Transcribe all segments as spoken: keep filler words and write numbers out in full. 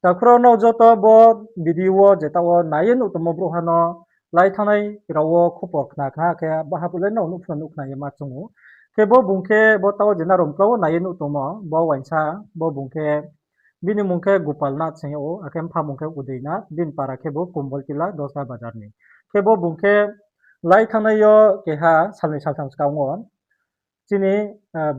Takhu rao, nrao joto bo video wo je taoh wo nai ye nuh tongmo brouhha no lai thanngnai rao wo khupor khna kha khe, baha phuh le nrao nuh phano nuh khna ye ma choung ou. Khe bo bung khe bo taoh wo je nrao mkla wo nai ye nuh tongmo, bo uaingsa, bo bung khe, bini mmung khe Gopal Nath se hing ou, akhe mpha mmung khe Uday Nath, bini para khe bo Kumbol Tila Dosda Bazar ni. Khe bo bung khe lai thanngnai yo keha salnoi saltham skang wo chini,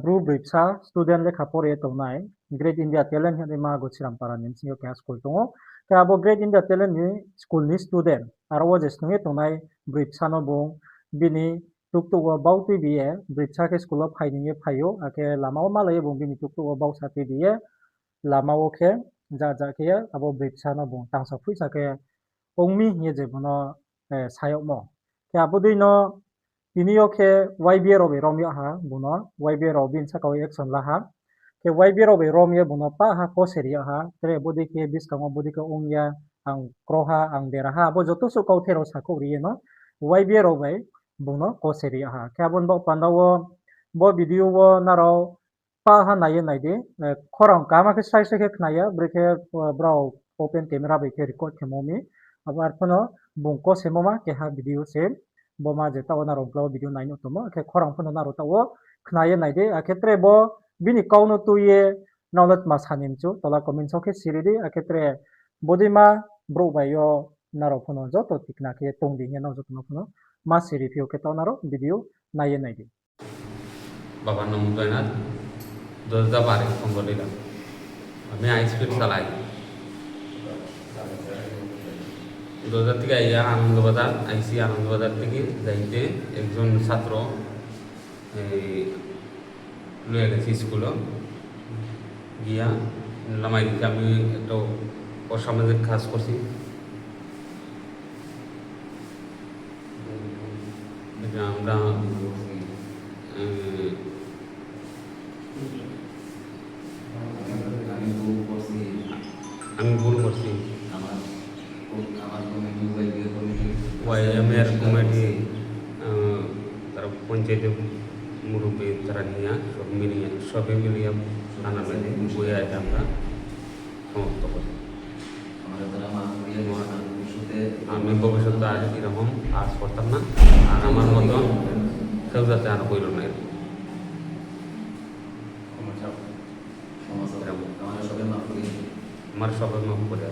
Bru broi bsa student lekha pore ye tongnai, Great India Talent hingnaima Gosiram para ni bsing yo keha school tong ou. Khe abo Great India Talent ni school ni student, aro wo je snung ye tongnai broi bsa no bung bini tuktuh wo bau tuibi ye, broi bsa khe school wo phai ni ye phai ou, akhe lama wo malai ye bung bini tuktuh wo bau sa tuibi ye, lama wo khe ja ja khe ye abo broi bsa no bung tangsa phuisa khe ong mi hing ye je bung no sa yagmo. Khe abo dei no tini yo khe Y B A rao bai rom yag ha bung no, Y B A rao bini saka wo action la ha. Khe Y B A rao bai rom ye bung no pah ha kose ri yag ha, tre bodei khe buskang wo bodei khe ong ya, ang kro ha, ang dera ha, abo joto suh kauthai rao sakhouh ri ye no Y B A rao bai bung no kose ri yag ha. Khe abo ni baoh panda wo bo video wo nrao pah ha nai ye nai di, khorang kaham khe srai srai khe khna ya, brekhe brao open camera bai khe record khemo mi. Abo arphuh no bung kosemo ma keha video se, bo ma je taoh wo nrao mkla wo video nai nuh tongmo, akhe khorang phuh no nrao taoh wo khna ye nai di, akhe tre bo bini kau no tui ye nrao le tma sa ni mchu, tola comment so khe siri di, akhe tre bodeima brouh bai yo nrao phuh no joto tikna khe tong di hing ye nrao joto no phuh no ma siri phi ou, khe taoh nrao video nai ye nai di. বাবার নাম উদয়নাথ, দশদা বাড়ি, কম্বরডেলা। আমি আইএসপির চালাই। দশদা থেকে আইয়া আনন্দবাজার আইসি, আনন্দবাজার থেকে যাইতে একজন ছাত্র, এই, লইয়া গেছে স্কুলে। গিয়া লামাই দিকে আমি একটা অসামাজিক কাজ করছি। এটা আমরা, এ, আমি ভুল করছি। আমার, আমার কমিটি, ওয়াইবিএ কমিটি। ওয়াইএমএর কমিটি, আ, তারা পঞ্চায়েতের মুরব্বি, তারা নিয়া, সব মিলিয়া, সবে মিলিয়া আনামে বইয়া এটা আমরা সমাপ্ত করি। আমরা তারা মাফ করিয়া দিও না, ভবিষ্যতে আমি ভবিষ্যতে আর এরকম কাজ করতাম না। আর আমার মতো কেউ যাতে আর হইল না এরকম। ক্ষমা চাও। ক্ষমা চাও। এরকম। আমরা সবাই মাফ করি। আমরা সবাই মাফ করে।